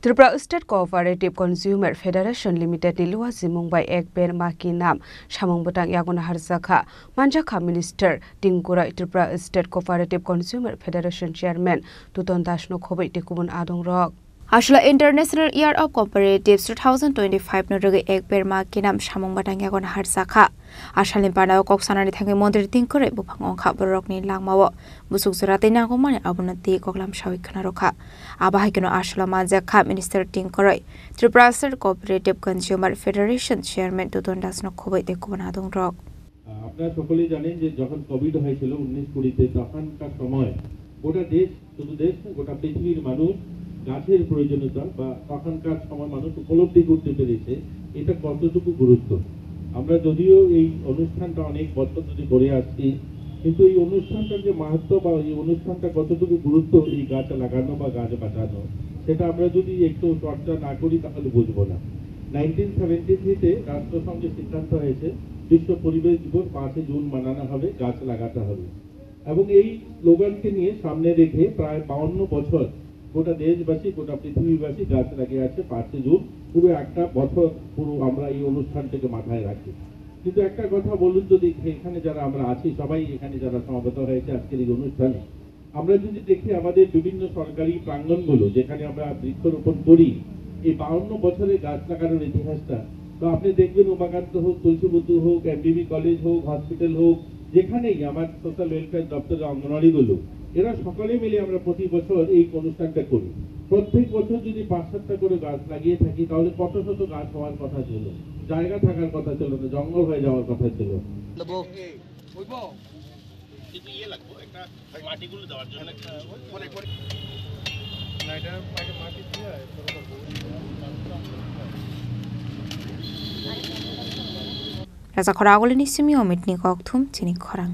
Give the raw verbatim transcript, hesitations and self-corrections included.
Tripura State Cooperative Consumer Federation Limited ni luwa jimung bai ek ber ma ki nam samung bwtang yago naharjakha. Manjakha Minister Tingkorai Tripura State Cooperative Consumer Federation Chairman Tuton Das no khobwi tei kubun adongrok. Aswla International Year of Cooperatives two thousand twenty-five no rwgwi ek ber ma ki nam samung bwtang yago naharjakha. Asalni panao kok sanani thangwi montri Tingkorai buphang wngkha bororokni langmao busuk jora tei nangkukmani abono twi koklam sawi khna rwkha. Abo hai kheno aswla manjakha Minister Tingkorai Tripura State Cooperative Consumer Federation Chairman Tuton Das no khobwi tei kubun adongrok. আহ, আপনারা সকলেই জানেন যে যখন কোভিড হয়েছিল উনিশ কুড়িতে, তখনকার সময় গোটা দেশ, শুধু দেশ নয়, গোটা পৃথিবীর মানুষ গাছের প্রয়োজনীয়তা বা তখনকার সময় মানুষ উপলব্ধি করতে পেরেছে এটা কতটুকু গুরুত্ব। আমরা যদিও এই অনুষ্ঠানটা অনেক বছর ধরে করে আসছি, কিন্তু এই অনুষ্ঠানটার যে মাহাত্ম্য বা এই অনুষ্ঠানটা কতটুকু গুরুত্ব, এই গাছ লাগানো বা গাছ বাঁচানো, সেটা আমরা যদি একটু চর্চা না করি তাহলে বুঝবো না। নাইনটিন সেভেন্টি থ্রিতে রাষ্ট্রসংঘের সিদ্ধান্ত হয়েছে বিশ্ব পরিবেশ দিবস পাঁচই জুন মানানো হবে, গাছ লাগাতে হবে। এবং এই স্লোগানকে নিয়ে সামনে রেখে প্রায় বাউান্ন বছর গোটা দেশবাসী, গোটা পৃথিবীবাসী গাছ লাগিয়ে আছে পাঁচই জুন। পুরো একটা বছর পুরো আমরা এই অনুষ্ঠানটাকে মাথায় রাখি। কিন্তু একটা কথা বলুন তো দেখি, এখানে যারা আমরা আছি, সবাই এখানে যারা সমবেত হয়েছে আজকের এই অনুষ্ঠানে, আমরা যদি দেখি আমাদের বিভিন্ন সরকারি প্রাঙ্গণগুলো যেখানে আমরা বৃক্ষরোপণ করি, এই বাউান্ন বছরের গাছ লাগানোর ইতিহাসটা, তো আপনি দেখবেন উমাকান্ত হোক, তুলসীবুদ্ধ হোক, এমবিবি কলেজ হোক, হসপিটাল হোক, যেখানেই আমার সোশ্যাল ওয়েলফেয়ার দপ্তরের অঙ্গনওয়াড়িগুলো, এরা সকলে মিলে আমরা প্রতি বছর এই অনুষ্ঠানটা করি। প্রত্যেক বছর যদি পাঁচ সাতটা করে গাছ লাগিয়ে থাকি তাহলে কত শত গাছ হওয়ার কথা ছিল, জায়গা থাকার কথা ছিল না, জঙ্গল হয়ে যাওয়ার কথা ছিল। কিন্তু ইয়ে লাগবো, একটা মাটিগুলো দেওয়ার জন্য। Raja khorang agulini simi omit ni kok thum chini khorang.